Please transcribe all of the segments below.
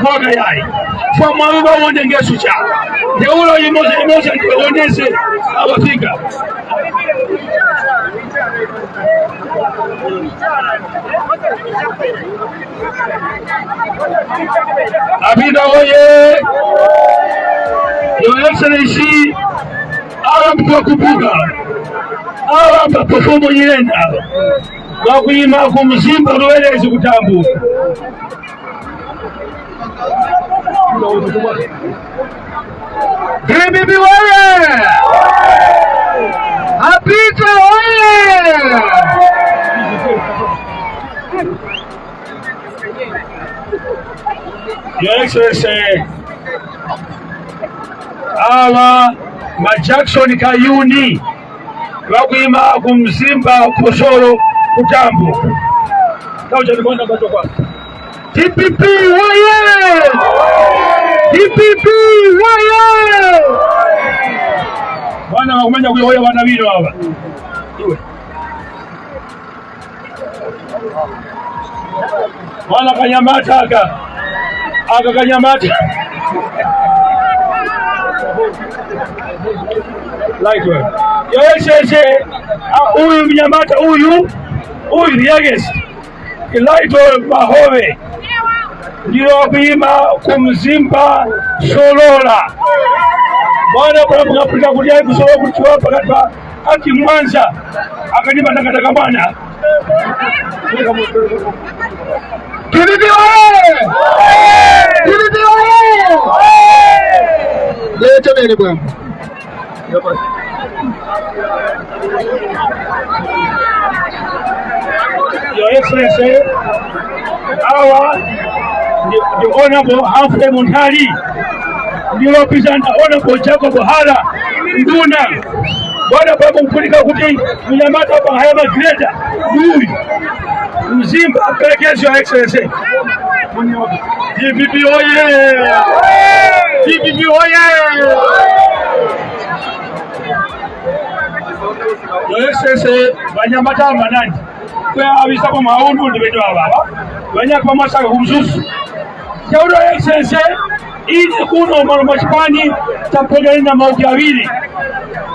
Kwaga yayi fwa mwawe bawonde ngesu cha ndeulo imoza imoza ndiwondese awafika. Abida oye! Your Excellency awa kupuka awa pafomo nyirenda wakuima ku Mzimba Luwelezi kutambuka. DPP oye! Apita oye! Your Excellency awa ma Jackson Kayuni wakuima ku Mzimba Khosolo kutambuka. DPP oye! DPP oye! Bwana wakumenya kuyoya wana bino aba. Iwe. Bwana kanyamata aka. Aka kanyamata. Lightweight. Your Excellency, huyu mnyamata huyu huyu ni youngest. Lightweight Mahove ndiyo kuima kumzimba Solola. Bwana kuna mkapita kulia kusolola kuchukua pakati pa ati Mwanza akanipa takataka bwana. DPP oye! DPP oye! Leta bene bwana. Your Excellency, awa the Honorable Humphrey Munthali ndiyo represent Honorable Jacob Hara Nduna. Bwana baba mkulika kuti mnyamata pa haya magreda huyu Mzimba apelekezo Your Excellency. DPP oye! DPP oye! Your Excellency, vanyamata manandi kwa avisako maundu ndiveto avava vanyaka masaka kumzuzu. Your Excellency, ine kuno malo machipani tapogana na mauki awiri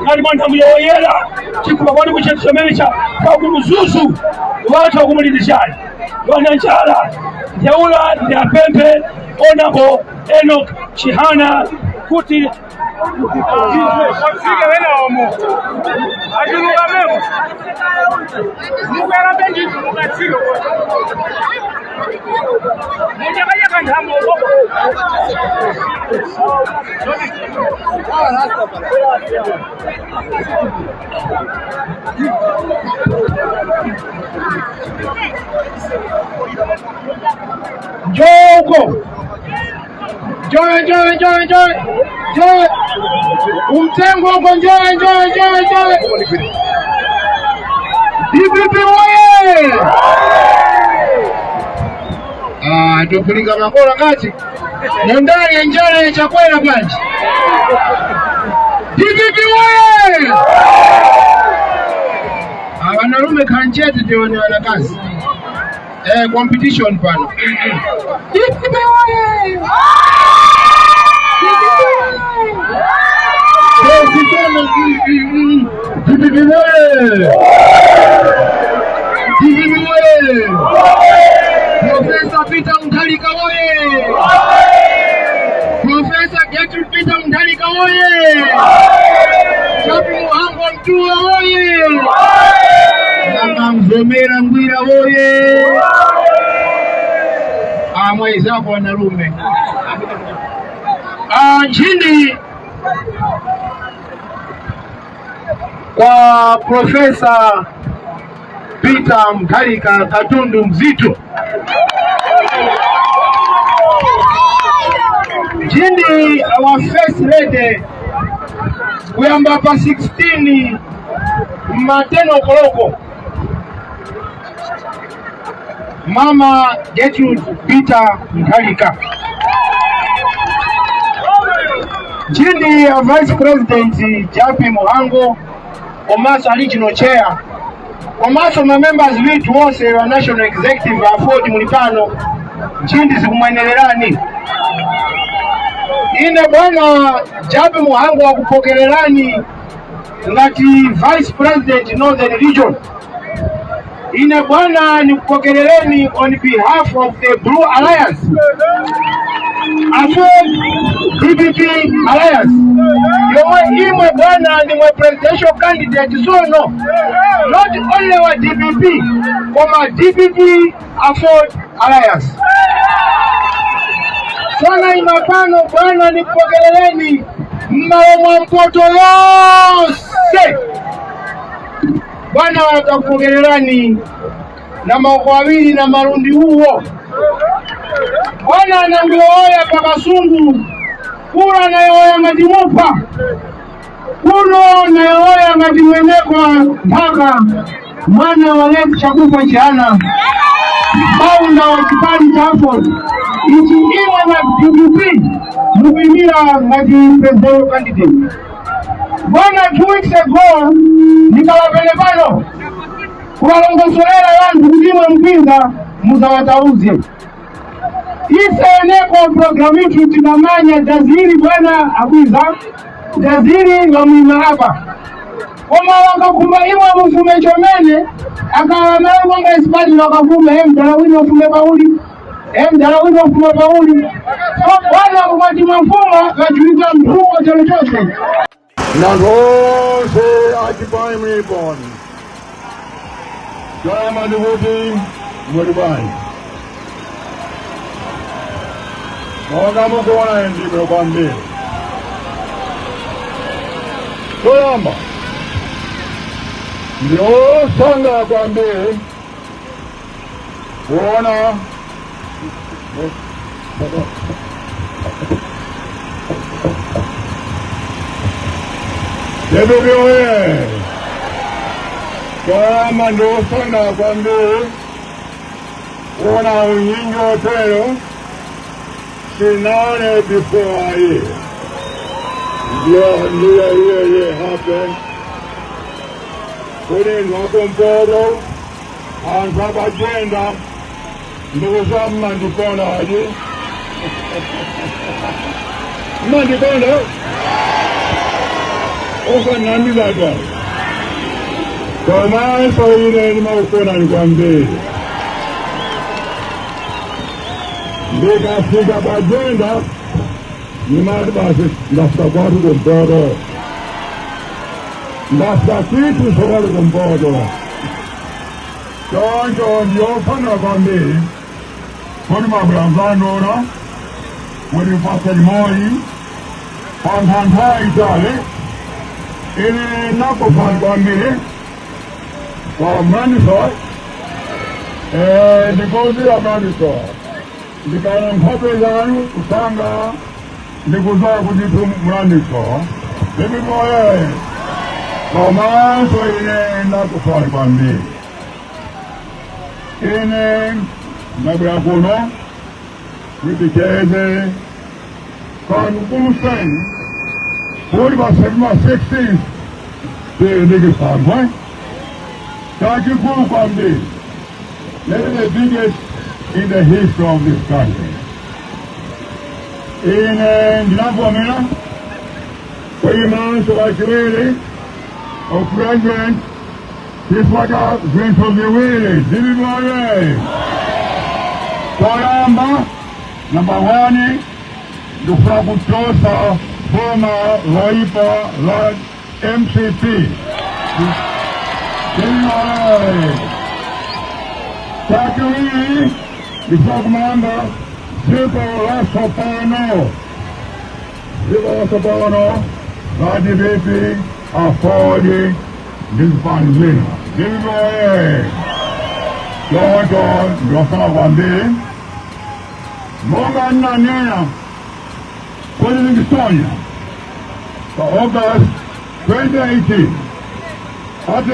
ngati mwanthu muyoyera chikupa kwani kuchetusomenecha pakumzuzu wanthu akumulindishani wananjala ndeula ndi apemphe Honorable Enoch Chihana kuti Wafike wena omo. Achuluka memo. Mukara benji mukatsilo. Munyakanya kanthambo boko. Njoo huko. Njoo, njoo, njoo, njoo. Njoo. Umtengo huko, njoo, njoo, njoo, njoo. DPP oye! Ah, tukulinga makola ngati. Mundani njala chakwera bwanji. DPP oye! Ah, wanalume kanchete tione wanakazi. Competition pano. DPP oye! DPP oye! DPP oye! Profesa Peter Mutharika oye! Profesa Gertrude Peter Mutharika oye! Chapi Muhango Mtuwa oye! Mama Mzomera Ngwira oye! Ah, mwenzako wanalume. Ah, nchini kwa Profesa Peter Mutharika Katundu Mzito. Nchini our first lady kuyamba pa 16 mateno koloko Mama Gertrude Peter Mutharika. Nchini ya Vice President Jappie Mhango komanso regional chair komanso ma members withu wonse wa National Executive AFORD muli pano, nchindi zikumwenererani. Ine bwana Jappie Mhango wakupokererani ngati Vice President, Northern Region. Ine bwana nikupokerereni on behalf of the Blue Alliance, AFORD DPP Alliance, yomwe imwe bwana ndimwe presidential candidate sono, not only wa DPP koma DPP AFORD Alliance. Sona imapano bwana nikupokerereni mmalo mwa Mpoto yonse. Bwana watakupokererani na maoko awiri na malundi uwo. Bwana nangiwoya pakasungu kula nayoya ngati mupha kuno nayoya ngati mwenekwa mphaka mwana wa late Chakufwa Chihana, founder wa chipani cha AFORD ichi imwe na DPP mukuyimira ngati presidential candidate. Bwana, 2 weeks ago nikalapele pano kukalongosolera vanthu kuti imwe mpinga muzawatauze ise eneko programu itu tinamanya jaziri bwana abwiza jaziri vamwima apa koma wakakhumba imwe mufume chomene akawamala isipati wakafume mdala wino ufume pauli, mdala wino ufume pauli. So bwana mukati mwamfuma vajuika mtuwo chalo chose. Anthu onse achipani mliponi, choyamba ndikuti muli bwanji? Monga mukuona, ndibwino kwambiri. Choyamba ndiosangalala kwambiri kuona DPP oye! Choyamba ndiosangalala kwambiri kuona unyingi otero sinaone before here. Ndiyo ndiyo hiyo hiyo happen kuti ndwakumpoto anthu akajenda ndikuza mmandikonda aji mmandikonda osanamizatwa komanso ine ndimakukonani kwambiri. Ndikafika pajenda nimati basi ndafika kwathu kumpoto, ndafika kitu sokali kumpoto. Choncho ndiyofanira kwambiri kuti mabwera kuti mpase limodzi pa nthawi itale. Ine nakufani kwambiri kwa mlandiso ndikuziwa mlandiso ndikaona nkhope zanu kusanga ndikuzowa kuti mlandiso ndipimoye komanso ine nakufani kwambiri. Ine ndabwera kuno kuti ticheze kanukuluseni kuti pa September 16 tiyendekisangwe chachikulu kwambiri. That is the biggest in the history of this country. Ine ndinavomera kuyimanso kachiwiri of president chifukwa cha zinthu ziwiri zilimoye. Choyamba, number one, ndikufuna kuchosa boma loipa la MCP. Zilimoye. Chachiwiri, ndikufuna kumanga dziko latsopano, dziko latsopano la DPP, AFORD ndi zipani zina. Zilimoye. Choncho ndikufuna kwambiri monga nnanena kuti Livingstonia pa August 2018 ate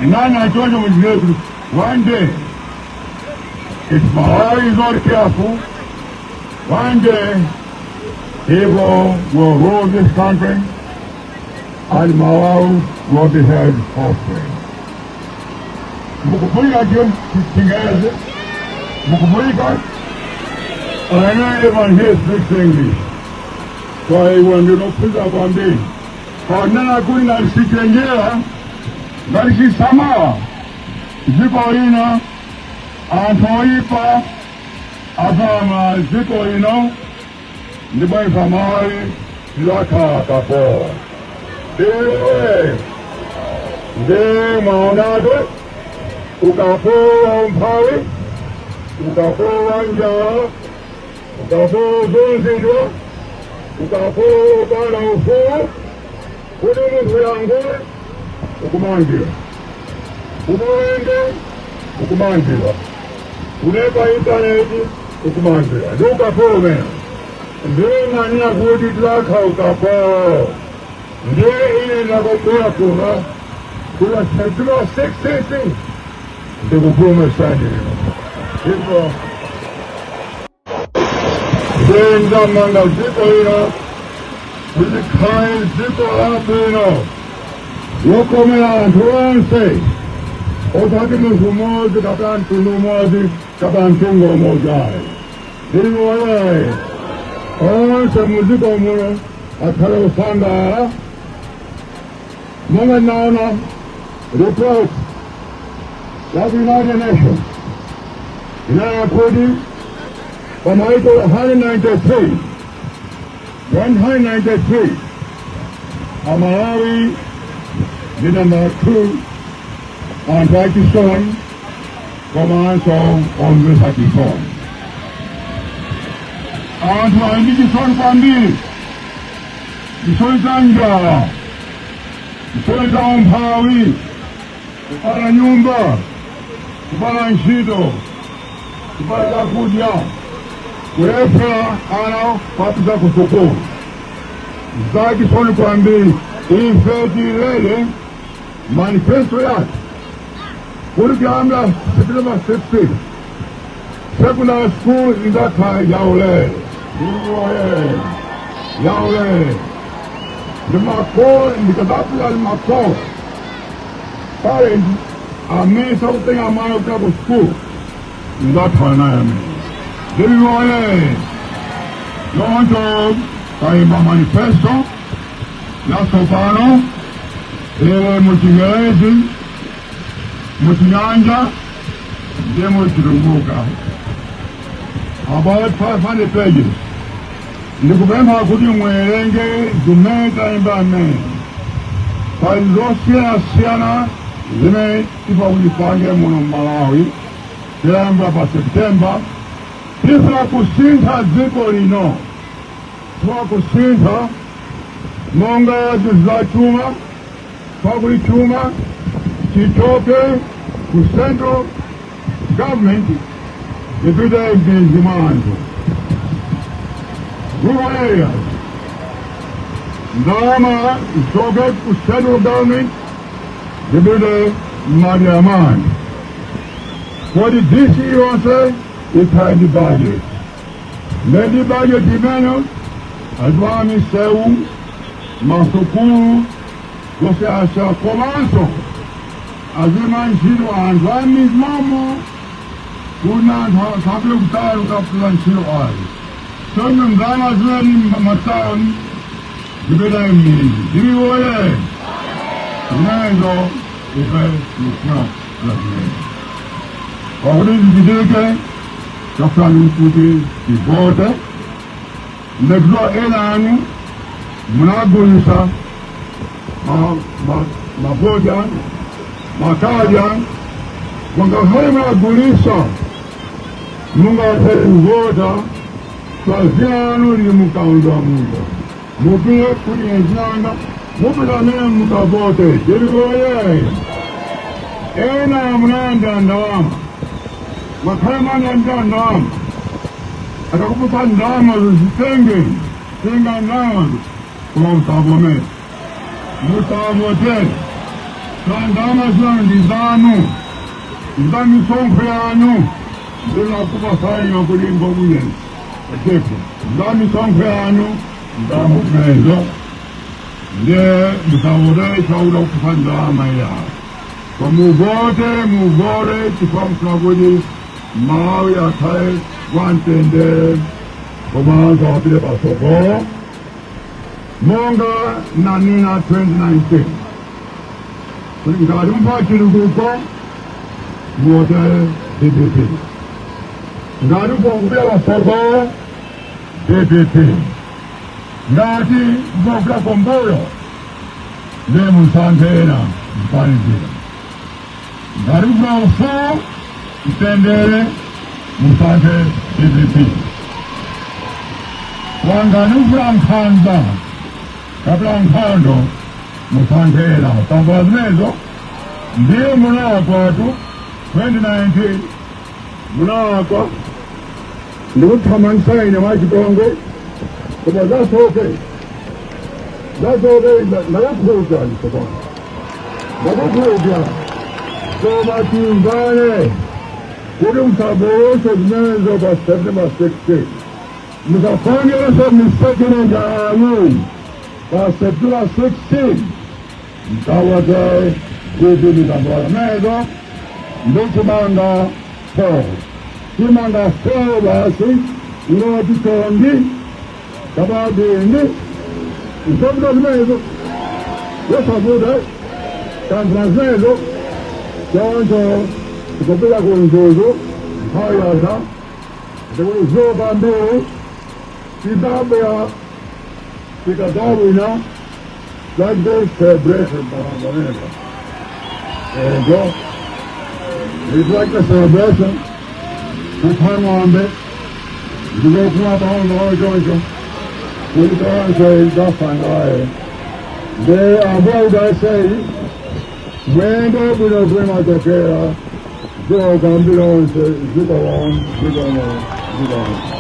nana choncho mujineku. One day, if Malawi is not careful, one day evil will rule this country and Malawi will be held hostage. Mukupulika Chingerezi? Mukupulika? I know everyone here speaks English. Kwa iwe ndinophunzira kwambiri konena kuti ngati sichenjera, ngati sisamala dziko lino, anthu oyipa azama dziko lino, ndipo ife Amalawi tidzakhala kapolo. Iwe ndi mwaonatu ukapolo wa umphawi, ukapolo wa njala, ukapolo wozunzidwa, ukapolo wopanda ufulu. Kuti munthu uyankhule, ukumangira, umuwenge, ukumangira, uneka intaneti, ukumangira. Ndi ukapolo umene ndinanena kuti tidzakhala ukapolo. Ndiye ine ndakubwera kuno kuno September 16 ndikupulumutsani lino ndipo ndamanga dziko lino kuti likhale dziko labwino lokomera anthu onse, osati munthu umodzi kapena mtundu umodzi kapena mtundu umodzi ayi. Ndiliwoye onse mudziko muno akhale osangalala. Monga naona report ya United Nations inayakuti pamaiko 193, 193, Amalawi ndi number 2, anthu achisoni komanso omvetsa chisoni. Anthu ali ndi chisoni kwambiri, chisoni cha njala, chisoni cha umphawi, kupanda nyumba, kupanda ntchito, kupanda chakudya, kulephera ana kupita ku sukulu. Zachisoni kwambiri. Ife tilele manifesto yake kuti kuyambira September 16 secondary school idzakhala yaulere, yaulere. Ndi makolo, ndikadzapita ndi makolo, parent amene sakutenga mwana kupita ku school, ndidzakhala naye amene ndiliwoye. Choncho tayimba manifesto yatsopano ili muchingerezi, muchinyanja ndi muchitumbuka, about 500 pages. Ndikupempha kuti muwerenge zimene tayimba amene pali zosiyanasiyana zimene tipakulipange muno Malawi. Tiyamba pa September, tifuna kusintha dziko lino, tifuna kusintha monga za chuma, pakuti chuma chichoke ku central government ipite m'midzi mwa anthu, rural areas. Ndalama ichoke ku central government zipite m'madera mwa anthu, kodi DC yonse ikhale ndi budget, ndi budget imene azipanga misewu, masukulu zosiyanasiyana, komanso azima ntchito anthu a m'midzimomo, kuna anthu asapite kutali kukapeza ntchito ayi. Tsono ndalama zimene matawuni zipita m'midzi. Ziliwoye zimenezo, ife tikufuna zimene pakuti zichitike. Tafuna kuti tivote. Ndikudziwa ena anu munagulitsa mavoti anu, makadi anu. Mungakhale munagulitsa, mungathe kuvota pa dzina lanu lili mukaundula muja. Mupite kuti zinanga mupita amene mukavote. Ndiliwoye ena munalandira ndalama, ngakhale munalandira ndalama, akakupatsa ndalama zitenge, tenga ndalama koma musavomere, musavotere. Ndalama zanu ndi zanu, za misonkho yanu. Ndinakupatsani kuti ngobuyeni etepo za misonkho yanu, ndamumezo ndiye musavotere chauda kupatsa ndalama yawo. Muvote, muvote chifukwa mufuna kuti Malawi akhale wamtendere komanso apite patsogolo. Monga nanena 2019 kuti ngati mufuna chitukuko, muvotere DPP. Ngati mufuna kupita patsogolo, DPP. Ngati mufuna kupita kumbuyo, ndiye musankhe ena zipani zina. Ngati mufuna ufulu, mtendere, musankhe DPP. Ngati mufuna nkhanza kapena nkhondo, musankhe ena. Tamva zimenezo? Ndiye munalakwatu 2019, munalakwa ndikuthamangisa ine mwachipongwe, koma that's okay, that's okay. Ndakukhulupira nditsopano, ndakukhulupira, koma timvane kuti musabwerese zimenezo pa September 16. Musapangenso mistake yayi pa September 16, mkavote DPP. Tambola mezo ndichimanga 4, chimanga 4 basi, iloti tongi kabadindi nsobuta zimenezo yosabuta tamvula zimenezo. Choncho tikupita ku Mzuzu nthawi yatha, ndikuzoka mbiri tidabwera tikadawina like this celebration pamene. There you go. It's like a celebration. Kupha ng'ombe, ndikophuma pang'ono choncho kuti tonse tidzasangalale. Nde ambuye asei mwendo bwino kwemachokera zoka mbilonse zikomo, zikomo, zikomo.